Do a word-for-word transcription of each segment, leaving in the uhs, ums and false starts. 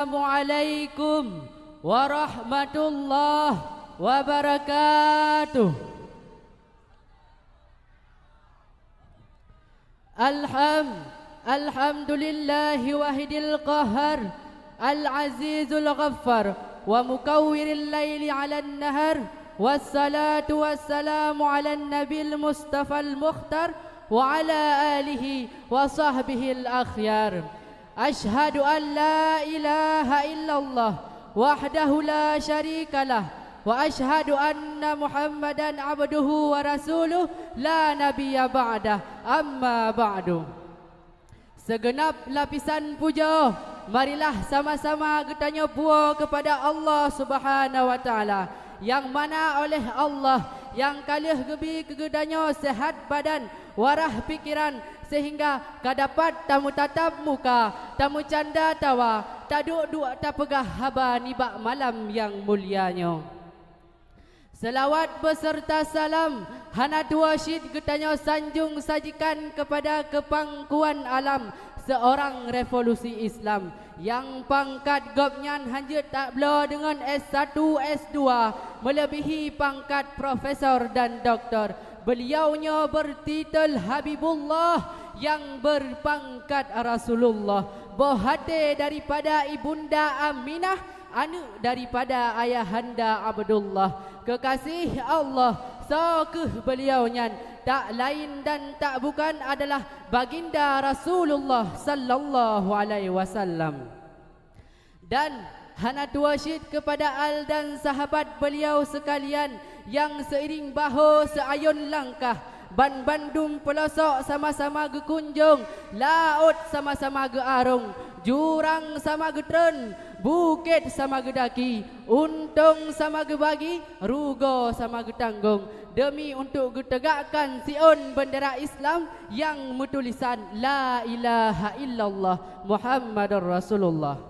Assalamualaikum warahmatullahi wabarakatuh. Alham-, alhamdulillahi wahidil qahar, al-azizul ghaffar, wa mukawwiril laili 'alan nahar, wassalatu wassalamu 'alan nabil mustafal mukhtar, wa 'ala alihi wa sahbihil akhyar. Asyhadu an la ilaha illallah wahdahu la syarikalah, wa asyhadu anna Muhammadan abduhu wa rasuluh la nabiyya ba'dah, amma ba'du. Seugeunab lapisan pujoe, marilah sama-sama geutanyoe puwoe keupada Allah Subhanahu wa Ta'ala, nyang mana oleh Allah nyang ka lheueh geubi keu geutanyoe seuhat badan, warah pikeran, seuhingga ka dapat tameutatap muka, tameucanda tawa, taduek-duek tapeugah haba nibak malam nyang mulia nyoe. Seulaweuet beuseurta salam hana tuwoe cit geutanyoe sanjong sajikan keupada keupangkuan alam, seurang revolusi Islam, nyang pangkat gobnyan hanjeuet tabloe deungon S satu, S dua, meuleubihi pangkat profesor dan doktor. Beuliau nyoe beurtitel Habibullah, nyang beupangkat Rasulullah, boh até daripada Ibunda Aminah, aneuëk daripada Ayahanda Abdullah. Keukaséh Allah, soe kheueh beuliau nyan? Tak laén dan tak bukan adalah Baginda Rasulullah sallallahu alaihi wasallam. Dan hana tuwoe cit keupada al dan sahabat beuliau seukalian nyang seuiring baho seuayôn langkah, banbandum peulosok sama-sama geukunjong, laôt sama-sama geuarong, jurang sama geutreun, bukét sama geudaki, untông sama geubagi, rugoe sama geutanggong, deumi untuk geuteugakkan siôn beundera Islam nyang meutulisan La ilaha illallah Muhammadur Rasulullah.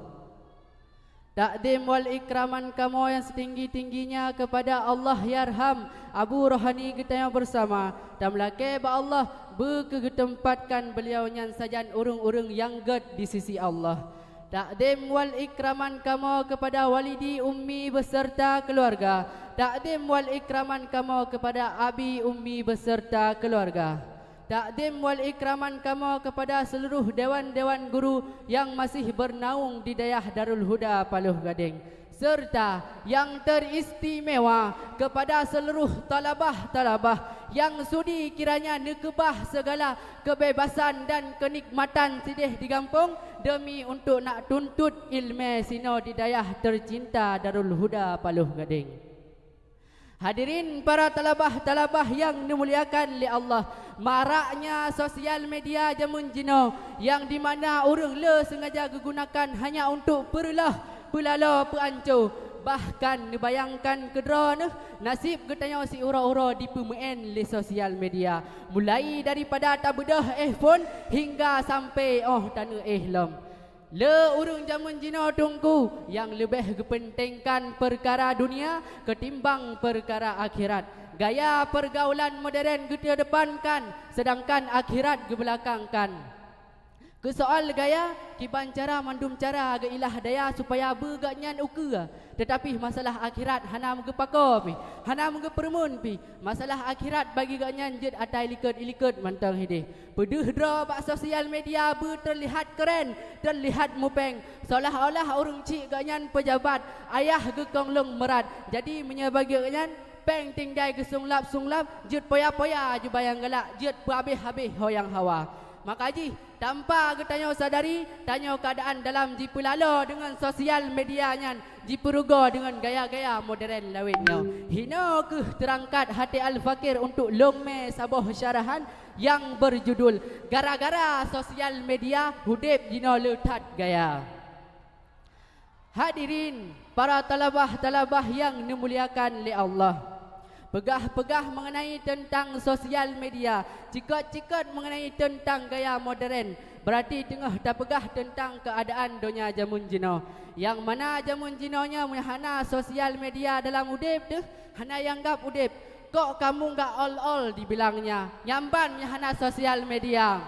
Takdim wal ikraman kamoe nyang seutinggi-tingginya keupada Allahyarham Abu Rohani geutanyoe beusama, tameulakée bak Allah beu keuh geuteumpat beuliau nyan sajan ureuëng-ureuëng nyang gét di sisi Allah. Takdim wal ikraman kamoe keupada walidi, ummi, beuseurta keuluwarga. Takdim wal ikraman kamoe keupada abi, ummi, beuseurta keuluwarga. Takdim wal ikraman kamoe keupada seuluruh dewan-dewan guru nyang maséh beunaung di dayah Darul Huda Paloh Gadeng, seurta nyang teuristimewa keupada seuluruh talabah-talabah nyang sudi kiranya neukeubah seugala keubebasan dan keunikmatan sideh di gampông deumi untuk nak tuntot iéleumé sinoe di dayah teucinta Darul Huda Paloh Gadeng. Hadirin para talabah-talabah nyang dimuliakan lé Allah, maraknya sosial media jameun jinoe nyang dimana ureuëng le seungaja geugunakan hanya untuk peureuloh, peulalo, peuanco, bahkan neubayangkan keudroe neuh naseb geutanyoe siuroe-uroe dipeumeuén lé sosial media, mulai daripada tabeudôh éh phon hingga sampai óh taneuk éh lom. Le ureuëng jameun jinoe Teungku nyang leubeh geupeunténgkan peukara dunia keutimbang peukara akhirat. Gaya peurgaulan modern geukedepankan, seudangkan akhirat geubeulakangkan. Keu soal gaya, kiban cara mandum cara geuilah daya supaya beu gobnyan ukeue. Teutapi masalah akhirat hana meugeupako pih, hana meugeupeurumun pih. Masalah akhirat bagi gobnyan jeuet ata ilikot-ilikot mantong hideh. Peudeuh droe bak sosial media beu teulihat keuren, teulihat mupeng, seolah-olah ureuëng chik gobnyan peujabat, ayah geukong lôn meurat. Jadi meunyoe bagi gobnyan, peng tinggai geusunglab-sunglab, jeuet poya-poya jibayang galak, jeuet peuhabéh-habéh ho nyang hawa. Maka jih, tanpa geutanyoe sadari, tanyoe keuadaan dalam jipeulalo deungon sosial media nyan, jipeurugoe deungon gaya-gaya modern lawét nyoe. Hinoe kheueh teurangkat até al-fakir untuk lôn mé saboh syarahan nyang beujudul Gara-gara Sosial Media Udeb Jinoe Le That Gaya. Hadirin, para talabah-talabah nyang dimuliakan lé Allah. Peugah-peugah meungeunai teuntang sosial media, cikot-cikot meungeunai teuntang gaya modern, beurati teungoh tapeugah teuntang keuadaan donya jameun jinoe. Nyang mana jameun jinoe nyoe meunyo hana sosial media dalam udeb teuh, hana ianggab udeb. Kok kamoe gak ol-ol dibilangnya, nyang ban meunyo hana sosial media.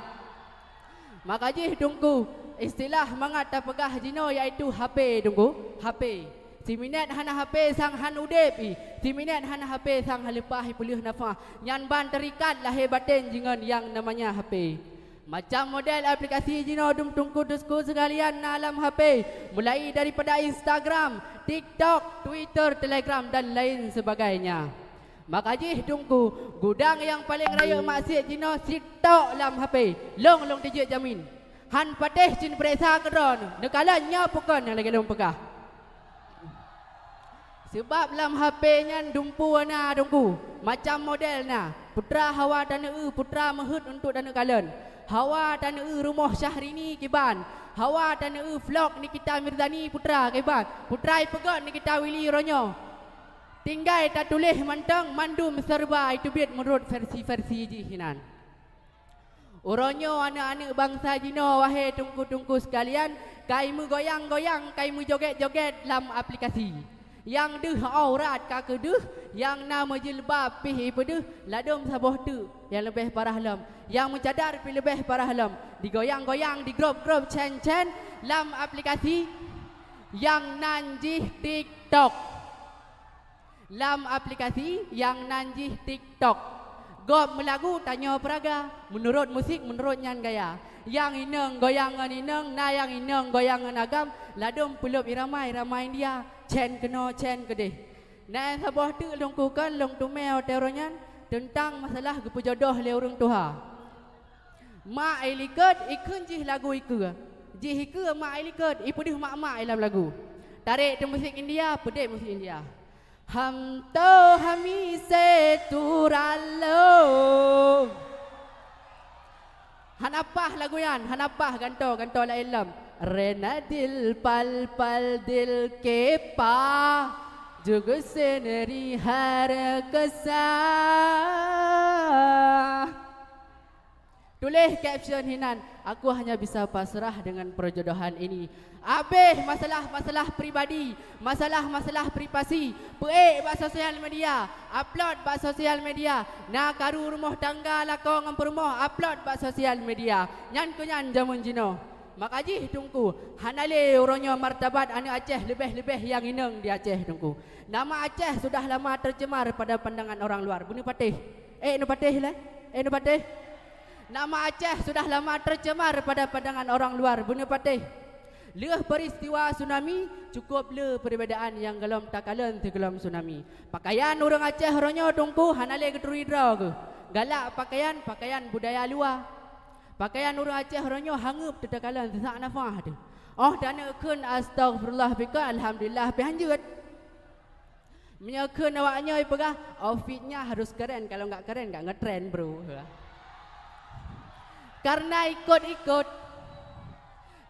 Maka jih Teungku, Istilah mangat tapeugah jinoe yaitu H P, Teungku. H P. Siminét hana H P sang han udeb ih. Siminét hana H P sang haleupah ih peuleueh nafah. Nyan ban terikat lahé baten jih ngon nyang namanya H P. Macam model aplikasi jinoe dum Teungku Teungku sekalian na lam H P, mulai daripada Instagram, TikTok, Twitter, Telegram dan lain sebagainya. Maka jih Teungku, gudang nyang paleng rayeuk maksiet jinoe sitok lam H P. Long-long tijeuet jamin. Han patéh cit peuriksa keudroe, neukalon nyoe peukon nyang lagée lôn peugah. Seubab lam H P nyan dumpeue na Teungku, macam model na. Putra hawa taneu, putra meuheuet untuk taneu kalon. Hawa taneu rumoh Syahrini kiban. Hawa taneu vlog Nikita Mirzani putra kiban. Putra ipeugét Nikita Willy uroe nyoe. Tinggai tatuléh mantong, mandum serba iteubiet meunurot versi-versi jih hinan. Uroe nyoe aneuëk-aneuëk bansa jinoe, wahé teungku-teungku sekalian, kai meugoyang-goyang, kai meujogét-jogét lam aplikasi. Nyang deuh aurat ka keudeuh, nyang na meujilbab pih ipeudeuh, ladôm saboh teuk nyang leubeh parah lom. Nyang meucadar pih leubeh parah lom. Digoyang-goyang, digrôb-grôb, cen-cen lam aplikasi nyang nan jih TikTok. Lam aplikasi nyang nan jih TikTok. Gob meulagu tanyoe peuraga, meunurot musik, meunurot nyan gaya. Nyang inong goyang ngon inong, na nyang inong goyang ngon agam, ladôm peulop irama, irama India, cen keunoe, cen keudeh. Na saboh teuk lôn kukon lôn teumé watée uroe nyan teuntang masalah geupeujodoh lé ureuëng tuha. Mak i likot ikheun jih lagu ikeue. Jih ikeue mak i likot, ipeudeuh mak-mak i lam lagu. Tarek teumusik India, peudeh musik India. Ham to hami se turalo. Hana paih lagu nyan, hana paih gantoe, gantoe laén lom. Rena dil pal pal dil kepa, jug seneri har kesa. Tuléh caption hinan, "Aku hanya bisa pasrah dengan perjodohan ini." Abéh masalah-masalah pribadi, masalah-masalah privasi, peuék bak sosial media, upload bak sosial media, na karu rumoh tangga lakoe ngon peurumoh, upload bak sosial media. Nyan keuh nyan jameun jinoe. Maka jih teungku, hana lé uroe nyoe martabat aneuëk Aceh leubeh-leubeh nyang inong di Aceh teungku. Nama Aceh sudah lama tercemar pada pandangan orang luar. Beuneupatéh. Eh, neupatéh lé? Eh, neupatéh? Nama Aceh sudah lama tercemar pada pandangan orang luar. Beuneupatéh. Lheueh peristiwa tsunami, cukup le perbedaan nyang golom takalon sigohlom tsunami. Pakaian ureuëng Aceh uroe nyoe teungku hana lé geuturi droe geuh. Galak pakaian, pakaian budaya luwa. Pakaian ureuëng Aceh uroe nyoe hangeup teutakalon seusak nafah teuh. Oh, taneuëk kheun, "Astaghfirullah," pih ka, "Alhamdulillah," pih hanjeuet. Meunyoe kheun awak nyoe peugah, "Outfitnya harus keren, kalau nggak keren, nggak ngetren, bro." Karena ikut-ikut.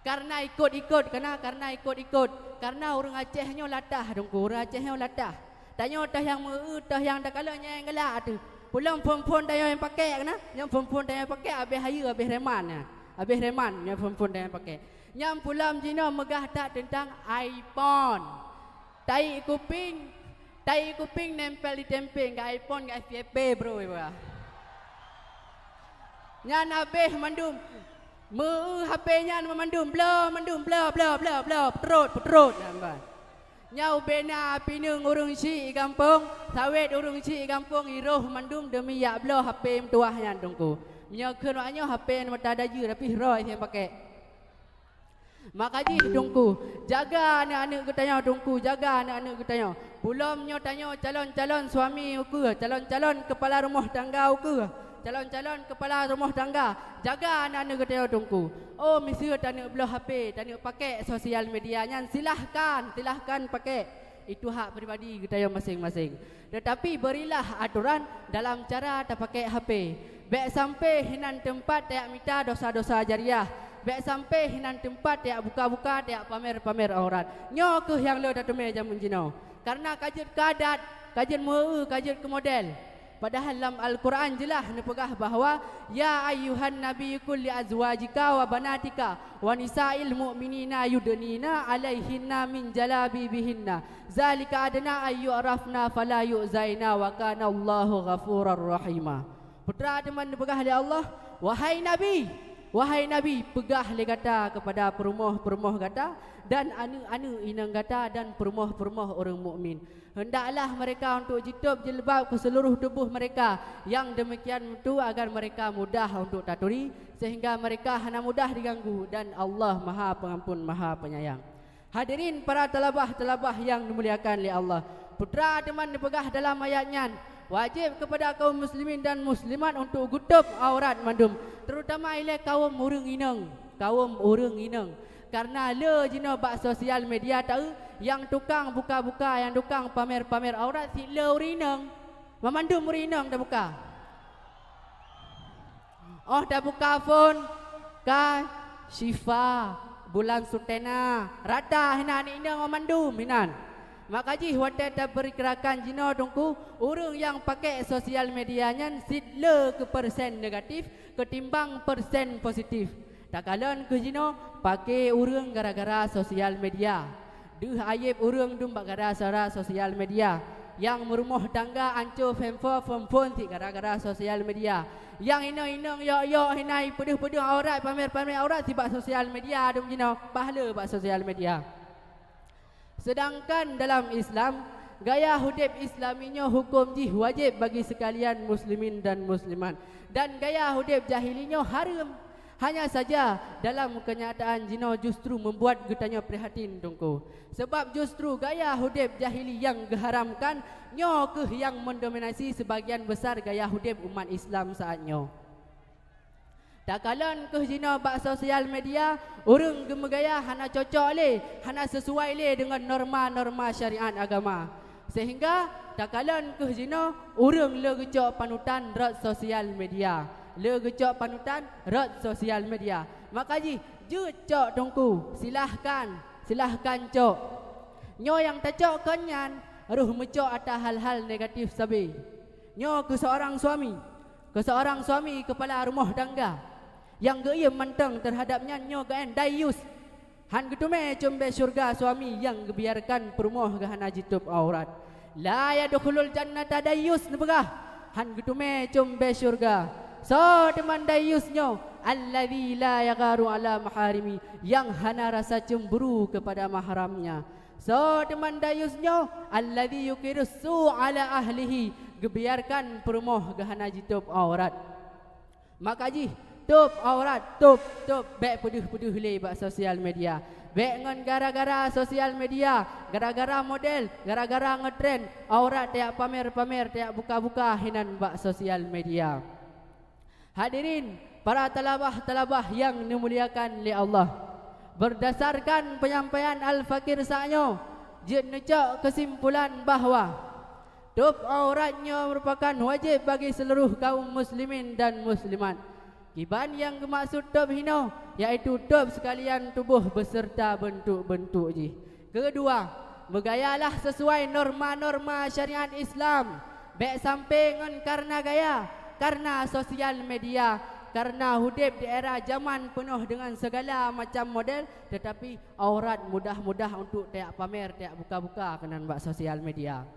Karena ikut-ikut, kena karena ikut-ikut. Karena ureuëng Aceh nyoe latah, teungku, ureuëng Aceh nyoe latah. Tanyoe teuh nyang meu-eu, teuh nyang takalon nyang galak teuh. Peulom phon-phon tanyoe nyang pakai kena, nyang phon-phon tanyoe pakai abéh hayeue, abéh reman nyan. Abéh reman nyang phon-phon tanyoe pakai. Nyang peulom jinoe meugah that teuntang iPhone. Tai kuping, tai kuping nempel di tempeng, gak iPhone, gak F Y P, bro, iba. Nyan abéh mandum. Meu-eu H P nyan mandum, bloe mandum, bloe, bloe, bloe, bloe, peutrot, peutrot, nyan ban. Nyoe bena pineung ureuëng syik i gampông, sawét ureuëng syik i gampông, iroh mandum deumi jak bloe H P meutuwah nyan teungku. Meunyoe kheun awak nyoe H P mata dajeue, tapi roh nyang pakai. Maka jih teungku, jaga aneuëk-aneuëk geutanyoe teungku, jaga aneuëk-aneuëk geutanyoe. Peulom nyoe tanyoe calon-calon suami ukeue, calon-calon kepala rumah tangga ukeue, calon-calon kepala rumah tangga, jaga aneuëk-aneuëk geutanyoe teungku. Oh, miseue taneuëk bloe H P, taneuëk pakai sosial media nyan, silahkan, silahkan pakai. Itu hak pribadi geutanyoe maséng-maséng. Tetapi berilah aturan dalam cara tapakai H P. Bék sampai hinan teumpat tajak mita dosa-dosa jariah. Bék sampai hinan teumpat tajak buka-buka, tajak pamer-pamer aurat. Nyoe keuh nyang le tateumé jameun jinoe. Karena ka jeuet keu adat, ka jeuet meu-eu, ka jeuet keu model. Padahai lam Al-Quran jeulaih neupeugah bahwa, "Ya ayyuhan nabi qul li azwajika wa banatika wa nisa'il mu'minina yudnina 'alaihinna min jalabibihinna. Zalika adna an yu'rafna fala yu'zaina wa kana Allahu ghafurar rahima." Putra teuma neupeugah lé Allah, "Wahai Nabi, Wahai Nabi, peugah lé gata keupada peurumoh-peurumoh gata dan aneuëk-aneuëk inong gata dan peurumoh-peurumoh ureuëng mukmin, hendaklah mereka untuk jitôb jilbab keu seluruh tuboh mereka, nyang deumikian tu agar mereka mudah untuk taturi, sehingga mereka hana mudah diganggu, dan Allah Maha Pengampun, Maha Penyayang. Hadirin para talabah-talabah nyang dimuliakan lé Allah, putra teuma neupeugah dalam ayat nyan, wajéb keupada kaum muslimin dan muslimat untuk geutôb aurat mandum, terutama ilée kaum ureuëng inong, kaum ureuëng inong. Kareuna le jinoe bak sosial media taeu, nyang tukang buka-buka, nyang tukang pamer-pamer aurat cit le ureuëng inong. Banmandum ureuëng inong tabuka. Óh tabuka phon, ka Syifa, Bulan Sutena, rata hinan inong banmandum hinan. Maka jih watée tapeurkirakan jinoe Teungku, ureuëng nyang pakai sosial media nyan cit le keu persen negatif ketimbang persen positif. Takalon keuh jinoe, paké ureuëng gara-gara sosial media. Deuh ayeb ureuëng dum bak gara-gara sosial media. Nyang meurumoh tangga anco phon-phon cit gara-gara sosial media. Nyang inong-inong yok-yok hinan peudeuh-peudeuh aurat, pamer-pamer aurat cit bak sosial media dum jinoe, bah le bak sosial media. Seudangkan dalam Islam, gaya udeb Islami nyoe huköm jih wajéb bagi seukalian muslimin dan muslimat, dan gaya udeb jahili nyoe hareuem. Hanya saja, dalam keunyataan jinoe justru meubuat geutanyoe prihatin Teungku. Sabab justru gaya udeb jahili nyang geuharamkan nyoe keuh nyang mendominasi seubagian besar gaya udeb umat Islam saat nyoe. Takalon keuh jinoe bak sosial media, ureuëng geumeugaya hana cocok lé, hana seusuai lé deungon norma-norma syariat agama. Seuhingga takalon keuh jinoe ureuëng le geucok panutan rot sosial media. Le geucok panutan rot sosial media. Maka jih, jeuet cok Teungku, silahkan, silahkan cok. Nyoe nyang tacok kon nyan, roh meucok ata hal-hal negatif sabe. Nyoe keu seorang suami, keu seorang suami keupala rumoh tangga, nyang geuiem mantong teuhadap nyan nyoe geuén dayus. Han geuteumé cumbée syeuruga suami nyang geubiarkan peurumoh geuh hana jitôb aurat. La yadkhulul jannata dayus neupeugah, han geuteumé cumbée syeuruga. Soe teuma dayus nyoe? Alladzi la yagharu ala maharimi, nyang hana rasa cemburu keupada mahramnya. Soe teuma dayus nyoe? Alladzi yuqirus su ala ahlihi, geubiarkan peurumoh geuh hana jitôb aurat. Maka jih, tôb aurat, tôb, tôb, bék peudeuh-peudeuh lé bak sosial media. Bék ngon gara-gara sosial media, gara-gara model, gara-gara ngetren, aurat tajak pamer-pamer, tajak buka-buka hinan bak sosial media. Hadirin, para talabah-talabah nyang dimuliakan lé Allah, berdasarkan penyampaian Al-Fakir saat nyoe, jeuet neucok keusimpulan bahwa tôb aurat nyoe meurupakan wajéb bagi seuluruh kaum muslimin dan muslimat. Kiban nyang geumaksud tôb hinoe, yaitu tôb seukalian tuboh beuseurta beuntuk-beuntuk jih. Keudua, meugayalah sisuai norma-norma syariat Islam. Bék sampoe ngon kareuna gaya, kareuna sosial media, kareuna udeb di era jaman peunoh deungon sigala macam model, teutapi aurat mudah-mudah untuk tajak pamer, tajak buka-buka keunan bak sosial media.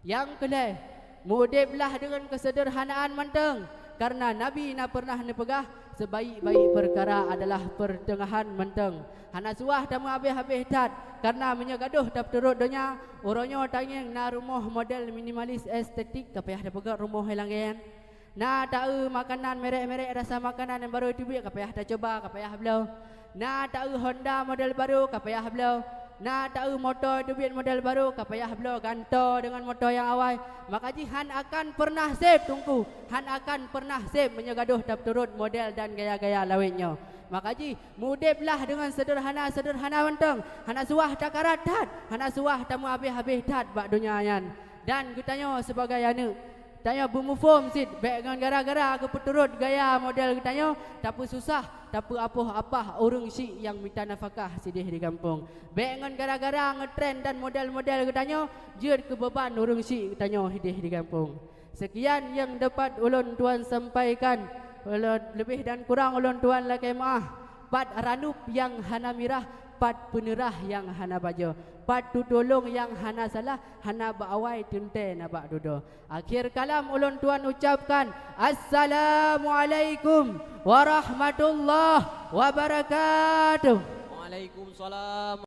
Nyang keulhée, meu-udeblah deungon keuseudeurhanaan mantong, kareuna Nabi na peureunah neupeugah, "Seubaék-baék peukara adalah peuteungahan mantong." Hana suwah tameuhabéh-habéh that, kareuna meunyoe gadôh tapeuturot donya, uroe nyoe tangieng na rumoh model minimalis estetik, ka payah tapeugét rumoh ilangén. Na taeu makanan merek-merek, rasa makanan nyang barô teubiet, ka payah tacuba, ka payah bloe. Na taeu Honda model barô, ka payah bloe. Na taeu moto teubiet model barô, ka payah bloe gantoe deungon moto nyang awai. Maka jih han akan peureunah seb Teungku, han akan peureunah seb meunyoe gadôh tapeuturot model dan gaya-gaya lawét nyoe. Maka jih, meu-udeblah deungon seudeurhana-seudeurhana mantong, hana suwah takarat that, hana suwah tameuhabéh-habéh that bak donya nyan. Dan geutanyoe sibagai aneuëk, tanyoe beumuphom cit, bék ngon gara-gara geupeuturot gaya model geutanyoe, tapeususah, tapeuapoh apah ureuëng syik nyang mita nafakah sideh di gampông. Bék ngon gara-gara ngetren dan model-model geutanyoe, jeuet keu beuban ureuëng syik geutanyoe sideh di gampông. Seukian nyang dapat ulôn tuan sampaikan. Ulôn, leubeh dan kurang ulôn tuan lakée meuáh. Pat ranub nyang hana mirah, pat peuneurah nyang hana bajoe, pat tutulông nyang hana salah, hana bak awai teuntée na bak dudoe. Akhir kalam ulôn tuan ucapkan, Assalamualaikum warahmatullahi wabarakatuh. Waalaikumsalam.